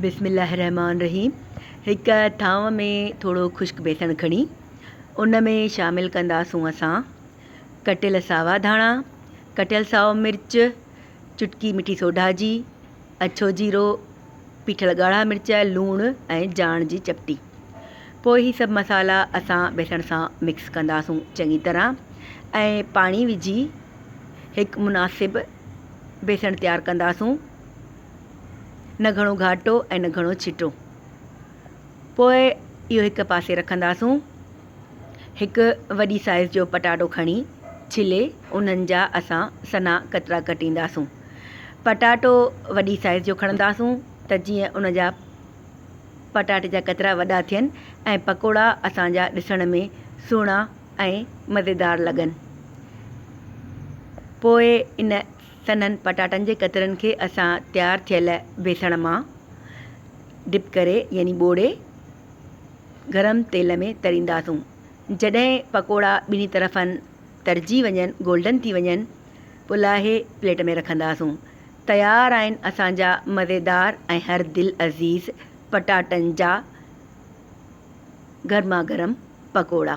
بسم الله الرحمٰن الرحيم هڪ ٿانو ۾ ٿورو خشڪ بيسڻ کڻي ان ۾ شامل ڪنداسون اسان ڪٽيل ساوا ڌاڻا، ڪٽيل سائو مرچ، چٽڪي مٺي سوڍا جي، اڇو جيرو، پيٺل ڳاڙها مرچ، لوڻ ۽ جاڻ جي چپٽي. پوء هي سڀ مصالحا اسان بيسڻ سان مڪس ڪنداسون چڱي طرح ۽ پاڻي وجهي هڪ مناسب بيسڻ تيار ڪنداسون. نه گهڻو گهاٽو ۽ نه گهڻو ڇٽو. پوء اهو هڪ پاسي رکنداسون. هڪ وڏي سائيز جو پٽاٽو کڻي ڇلي انهن جا اسان سنها قطرا ڪٽينداسون. پٽاٽو وڏي سائيز جو کڻنداسون ته جيئن ان جا پٽاٽي جا قطرا وڏا ٿين ۽ پڪوڙا اسان جا ڏسڻ ۾ سهڻا ۽ مزيدار لڳن. پوء ان سنهن پٽاٽن جي قطرن کي اسان تيار ٿيل بيسڻ مان ڊپ ڪري يعني ٻوڙي گرم تيل ۾ ترينداسون. جڏهن پڪوڙا ٻنهي طرفن ترجي وڃن گولڊن ٿي وڃن پوء لاهي پليٽ ۾ رکنداسون. تيار آهن اسان جا مزيدار ۽ هر دل عزيز پٽاٽن جا گرما گرم پڪوڙا.